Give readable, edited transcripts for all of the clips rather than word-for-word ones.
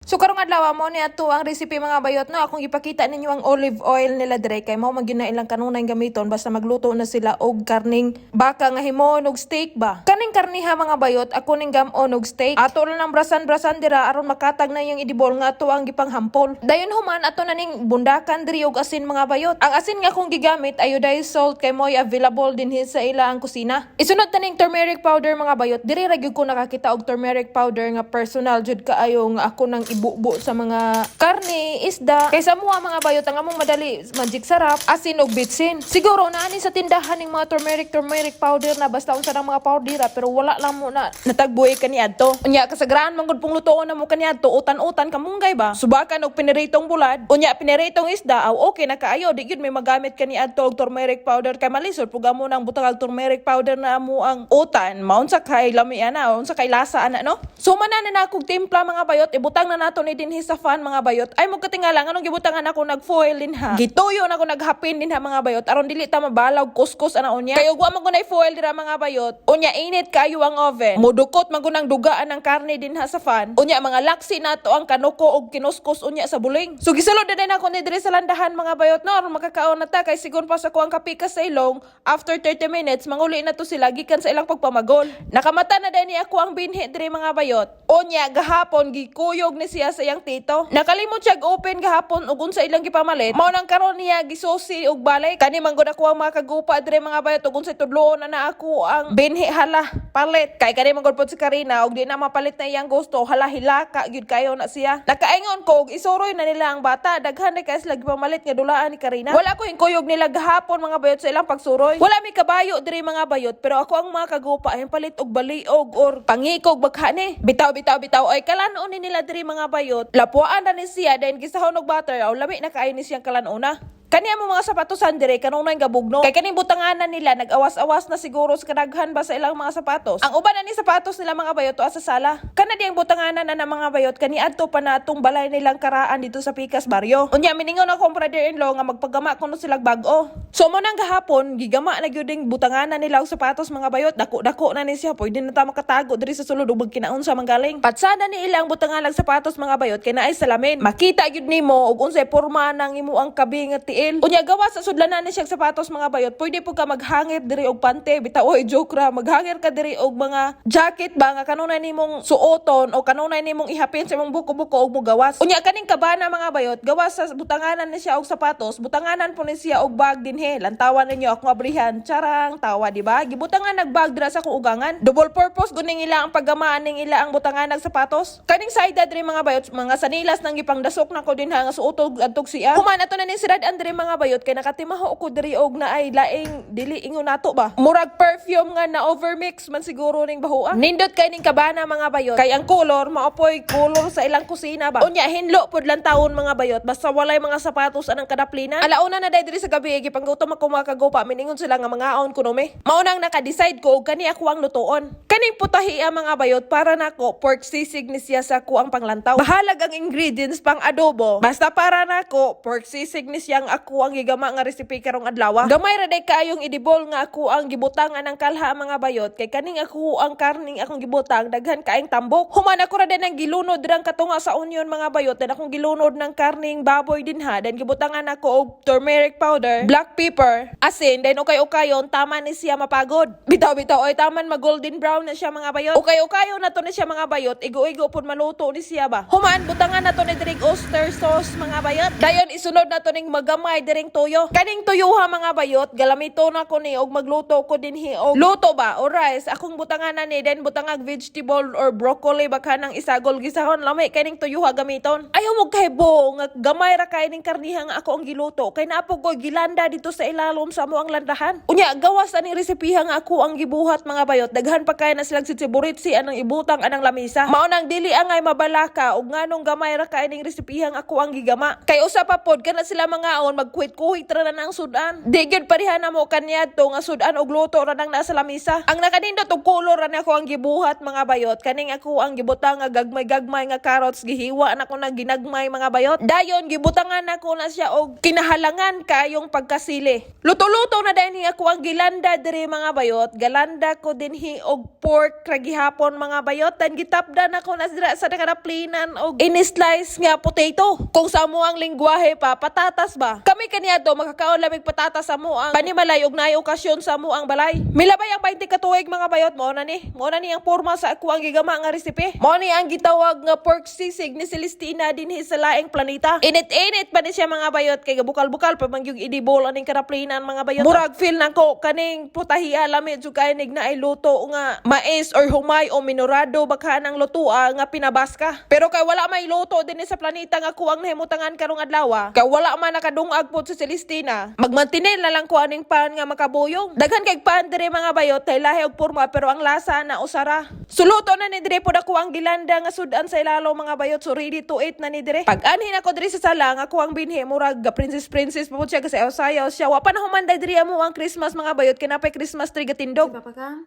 So karong adlaw mo ni ato ang recipe, mga bayot, no. Akong ipakita ninyo ang olive oil nila dire kay mao man gyud na ilang kanunay gamiton basta magluto na sila og karning baka nga himon og steak ba. Kaning karniha, mga bayot, ako ning gam-on og steak. Ato lang nang brasan-brasan dira aron makatag na yung idibol nga ato ang gipanghampol. Dayon human, ato na ning bundakan diri og asin, mga bayot. Ang asin nga akong gigamit, iodized salt, kay mo'y available dinhi sa ila ang kusina. Isunod ta ning turmeric powder, mga bayot. Diri ra gyud ko nakakita og turmeric powder nga personal jud kaayo nga ako nang ibubo sa mga karne, isda. Kay sa mua, mga bayot, ang among madali Magic Sarap, asin og bitsin. Siguro naani sa tindahan ning mga turmeric turmeric powder na basta unsa nang mga powder, pero wala lang mo na natagbuhi kaniadto. Unya kasagraan man gud pong lutoon na mo kaniadto, utan-utan kamunggay ba. Subakan og piniritong bulad, unya piniritong isda, aw okay na kaayo, di gyud may magamit kaniadto og turmeric powder kay malisod pug amo nang butang og turmeric powder na amo ang utan, maunsa kay lami ana, unsa kay lasa ana, no? So mauna na akong timpla, mga bayot, ibutang na nato ni dinhi sa fan, mga bayot. Ay mo katingala nganong gibutangan ako nag foil din ha. Gituyo na ako naghapin din ha, mga bayot, aron dili ta mabalaw kuskus ana unya. Kay ug wa man ko foil dira, mga bayot. Unya init kayo ang oven. Mudukot man ko ng dugaan ng karne din ha sa fan. Unya mga laksi nato ang kanuko og kinuskos unya sa buling. So gisulod na din ako ni diri sa landahan, mga bayot, no, aron makakaon na ta kay sigon pa sa kuang kapikas sa ilong, after 30 minutes manguli na to sila gikan sa ilang pagpamagol. Nakamata na din ako ang binhi diri, mga bayot. Unya gahapon gikuyog ni siya sa iyang tito. Nakalimot siya open gahapon ug unsa ilang gipamalit. Mao nang karon niya gisusi og balik. Kani man gud ako ang mga kagupa diri, mga bayot, ug unsay tudloon na na ako ang binhi, hala palit. Kay kani man gud pod si Karina og di na mapalit na iyang gusto, hala hilaka gyud kayo na siya. Nakaingon ko og isuroy na nila ang bata. Daghan na kay sila gipamalit nga dulaan ni Karina. Wala ko yung kuyog nila gahapon, mga bayot, sa ilang pagsuroy. Wala mi kabayo diri, mga bayot, pero ako ang mga kagupa ay palit og baliog or pangikog baghani. Bitaw bitaw bitaw ay kalanon ni nila diri, mga bayot. Lapuan na ni siya then gisahon og butter, aw lami na kaayo ni siyang kalanona. Kaniya mo mga sapatosan dire kanunay gabugno. Kay kaning butanganan nila nag-awas-awas na siguro sa kadaghan ba sa ilang mga sapatos. Ang uban na ni sapatos nila, mga bayot, tuwa sa sala. Kana diyang butanganan na ng mga bayot kaniadto pa na atong balay nilang karaan dito sa Pikas Baryo. Unya miningon akong brother-in-law nga magpagama kuno sila bag-o. So mo nang gahapon gigama na gyud ning butanganan nila og sapatos, mga bayot. Dako-dako na ni siya, pwede na ta makatago diri sa sulod ug magkinaon sa manggaling. Patsada ni ilang butangan og sapatos, mga bayot, kay naay salamin. Makita gyud nimo og unsay porma ng imo ang kabi nga tiil. Unya gawas sa sudlanan ni siya sapatos, mga bayot, pwede po ka maghangir diri og pante. Bitaw oy, joke ra. Maghangir ka diri og mga jacket ba nga kanunay nimong suoton o kanunay nimong ihapin sa imong buko-buko og mugawas. Unya kaning kabana, mga bayot, gawas sa butanganan ni siya og sapatos, butanganan po ni siya og bag dinhi. Lantawan ninyo akong abrihan. Charang, tawa di ba? Gibutangan nag bag dira sa akong ugangan. Double purpose guning ila ang paggamaan ning ila ang butangan ng sapatos. Kaning side diri, mga bayot, mga sanilas nang gipangdasok nako din ha nga suotog adtog siya. Human ato na ni si Rad Andre, mga bayot, kay nakatimaho ko diri og naay laing dili ingon nato ba. Murag perfume nga na overmix man siguro ning bahoa. Nindot kay ning kabana, mga bayot, kay ang color maopoy color sa ilang kusina ba. Unya hinlo pod lang taon, mga bayot, basta walay mga sapatos anang kadaplinan. Alauna na day diri sa gabi, gipanggutom ako mga kagupa, miningon sila nga mangaon kuno mi. Mao nang naka-decide ko og kani ako ang lutuon. Kaning putahi, mga bayot, para nako pork sisig ni siya sa ako ang panglantaw. Bahalag ang ingredients pang adobo. Basta para nako pork sisig ni siyang ako ang gigama nga recipe karong adlaw. Gamay ra day kaayong idibol nga ako ang gibutang anang kalha, mga bayot, kay kaning ako ang karning akong gibutang daghan kaayong tambok. Human ako ra din ang gilunod dirang katunga sa onion, mga bayot, then akong gilunod ng karning baboy din ha, then gibutangan ako og turmeric powder, black pepper, asin, then ukay-ukayon tama ni siya mapagod. Bitaw bitaw oy, taman ma golden brown na siya, mga bayot. Ukay-ukayon na to ni siya, mga bayot, igo-igo pud maluto ni siya ba. Human butangan na to ni diring oyster sauce, mga bayot. Dayon isunod na to ning magamay diring tuyo. Kaning tuyo ha, mga bayot, galamito na ko ni og magluto ko dinhi og luto ba o rice. Akong butangan na ni then butangag vegetable or broccoli ba kanang isagol gisahon, lami kaning tuyo ha gamiton. Ayaw mo kay bo nga gamay ra kay ning karniha nga ako ang giluto kay naa po ko gilanda dito sa ilalom sa amo ang landahan. Unya gawas aning resipiha nga ako ang gibuhat, mga bayot, daghan pa kay na silang sitsiburitsi anang ibutang anang lamisa. Mao nang dili angay mabalaka og nganong gamay ra kay ning resipiha nga ako ang gigama. Kay usa pa pod kana sila mangaon. Magkuhit-kuhit ra na ang sudan. Di gyud pareha na mo kaniadto nga sudan og luto ra nang nasa lamisa. Ang nakanindot og color ra nako ang gibuhat, mga bayot. Kaning ako ang gibutang nga gagmay-gagmay nga carrots, gihiwa nako na ginagmay, mga bayot. Dayon gibutangan nako na siya og kinahalangan kaayong pagkasili. Luto-luto na dayon ako ang gilanda diri, mga bayot. Galanda ko dinhi og pork ra gihapon, mga bayot. Dan gitapdan ako na dira sa nakaraplinan og ini-slice nga potato. Kung sa amo ang lingwahe pa, patatas ba? Kami kaniadto makakaon lamig patatas sa amo ang panimalay og naay okasyon sa amo ang balay. Milabay ang 20 ka tuig, mga bayot, mao na ni. Mao na ni ang porma sa ako ang gigama nga recipe. Mao ni ang gitawag nga pork sisig ni Celestina dinhi sa laing planeta. Init-init pa ni siya, mga bayot, kay gabukal-bukal pa man gyud edible aning karaplinan, mga bayot. Murag feel nako kaning putahia lami jud kay nig naay luto nga mais or humay o minorado baka nang lutua nga pinabaska. Pero kay wala may luto dinhi sa planeta nga kuang nahimutangan karong adlaw, kay wala man nakadungag pod sa Celestina. Magmantinil na lang ko aning pan nga makabuyong. Daghan kay pan diri, mga bayot, kay lahi og porma pero ang lasa na usara. Suluto na ni dire pod ako ang gilanda nga sudan sa ilalo, mga bayot, so ready to eat na ni dire. Pag anhin ako diri sa sala nga ako ang binhi, murag ga princess princess pa pod siya kasi sayaw siya. Wa pa na humanday diri amo ang Christmas, mga bayot, kinapay Christmas tree gatindog. Papa come?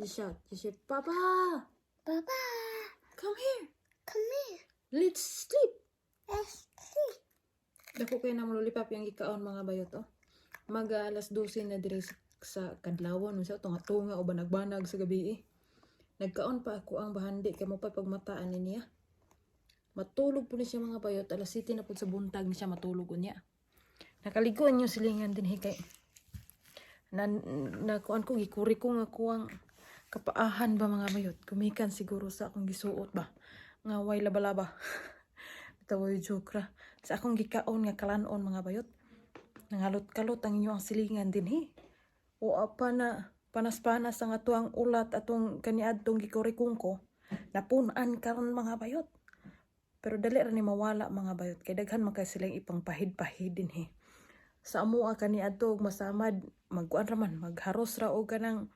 You shout. You say, "Papa, Papa, come here. Come here. Let's sleep." Let's sleep. Dako kayo na lollipop yung gikaon, mga bayot, oh. Mag alas 12 na dire sa kadlawon unsa tunga-tunga o banag-banag sa gabi eh. Nagkaon pa ako ang bahandi kay mo pa pagmataan ni niya. Matulog po ni siya, mga bayot, alas 7 na po sa buntag ni siya matulog unya. Nakaligo inyo silingan din kay na nakuan ko gikuri ko nga kuang kapaahan ba, mga bayot. Kumikan siguro sa akong gisuot ba nga way laba-laba. Bitaw joke ra sa akong gikaon nga kalanon, mga bayot. Nangalot-kalot ang inyo ang silingan dinhi o apa na panas-panas ang ato ang ulat atong kaniadtong gikurikong ko napun-an karon, mga bayot. Pero dali ra ni mawala, mga bayot, kay daghan man kay silang ipangpahid-pahid dinhi sa amoa kaniadto og masamad magkuan ra man magharos ra og kanang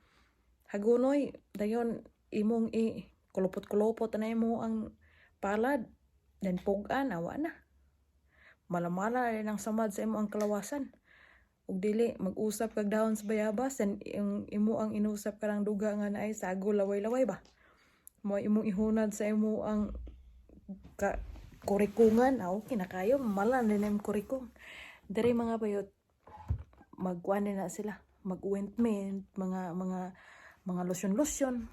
hagunoy dayon imong i kulupot-kulupot na imo ang palad then pug-an awa na malamala rin ang samad sa imo ang kalawasan. Ug dili mag-usap kag dahon sa bayabas then yung imo ang inusap ka duga nga naay sago laway-laway ba mo imong ihunad sa imo ang ka kurikungan aw kinakayo mala na imong kurikong. Diri, mga bayot, magkuan na sila mag ointment, mga lotion lotion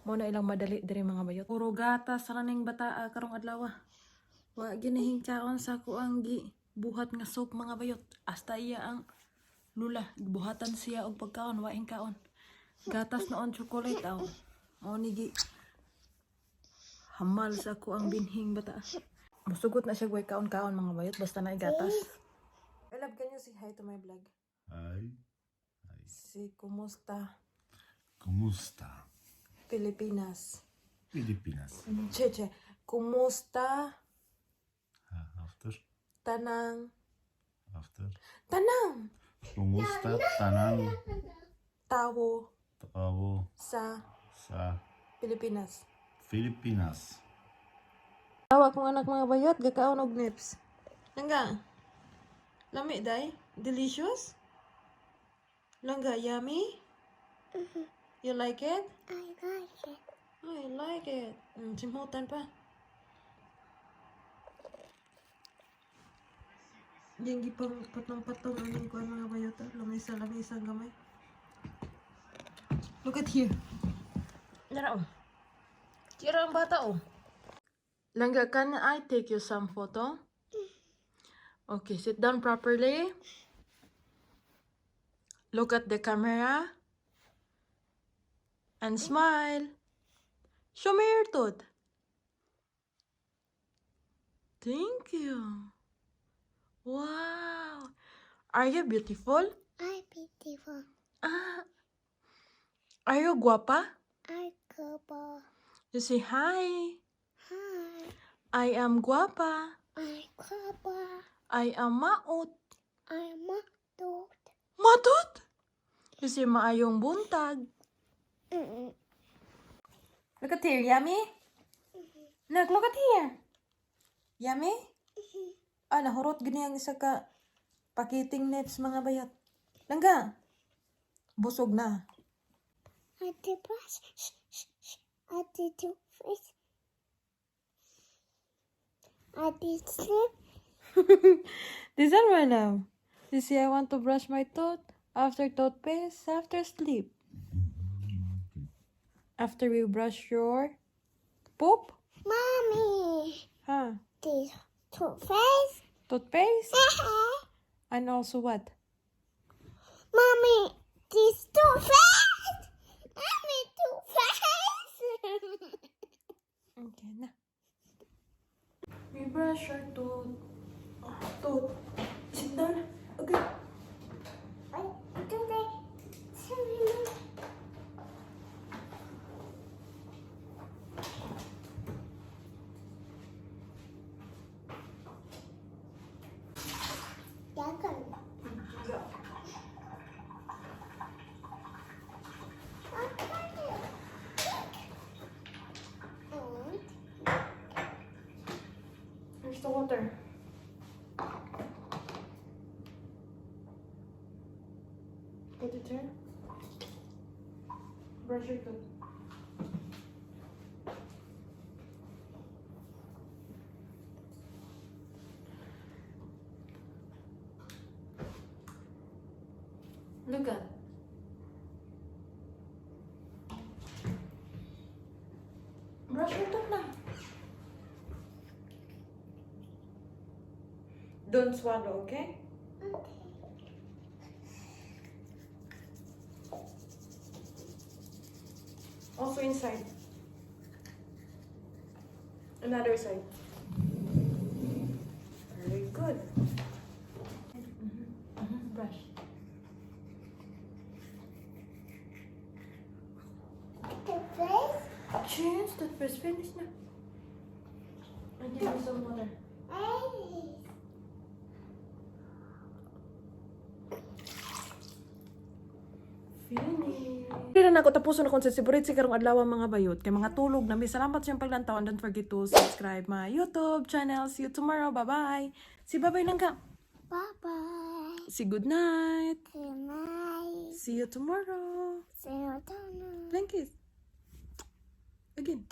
mo na ilang madali diri, mga bayot. Puro gatas ra ning bata karong adlaw. Wa ginahingkaon sa ako ang gi buhat nga soup, mga bayot. Hasta iya ang lula buhatan siya og pagkaon, wa kaon. Gatas noon chocolate aw. Mao ni gi hamal sa ako ang binhing bata. Musugot na siya way kaon-kaon, mga bayot, basta na gatas. I love, can you say hi to my vlog? Hi. Si kumusta? Kumusta? Pilipinas. Pilipinas. Cheche, kumusta Ah, after. Tanang After. tanang Kumusta tanang tawo tao sa sa Pilipinas? Pilipinas. Tawa kong anak, mga bayot, gakaon og nips. Langga. Lami day? Delicious? Langga, yummy? You like it? I like it. I like it. Simhutan pa. Yang gipang patong-patong aning kuan, mga bayot. Ah. Lamisa, lamisa ang gamay. Look at here. Nara oh. Tira ang bata oh. Langga, can I take you some photo? Okay, sit down properly. Look at the camera. And smile. Show me your tooth. Thank you. Wow. Are you beautiful? I beautiful. Ah. Are you guapa? I couple. You say hi. Hi. I am guapa. I couple. I am maot. I'm a dog. Matut? You say maayong buntag. Look at here, yummy? Look, look at here. Yummy? Ah, nahurot gini ang isa ka pakiting neps, mga bayot. Langga. Busog na. I did brush. Shh, shh, shh. I did toothpaste. I did sleep. This one right now. You see, I want to brush my tooth after toothpaste, after sleep. After we brush your poop, Mommy, huh? did toothpaste. Toothpaste and also what? Mommy, this toothpaste. Mommy, toothpaste. Okay na. We brush our tooth. Tooth. Sit down. Okay. I do they? Sorry, Mom. Here's the water. Put it here. Brush your tooth. Look at. Brush your tooth na. Don't swallow, okay? Okay. Also inside. Another side. Very good. Brush. Toothpaste. Change toothpaste. Finish na. I give you some water. Hey. Finish. Hindi na ako tapuson akong sa si karong adlaw, mga bayot. Kay mga tulog na mi. Salamat sa iyong paglantaw and don't forget to subscribe my YouTube channel. See you tomorrow. Bye-bye. Si bye-bye lang ka. Bye bye. Si good night. Good night. See you tomorrow. See you tomorrow. Blankies. Again.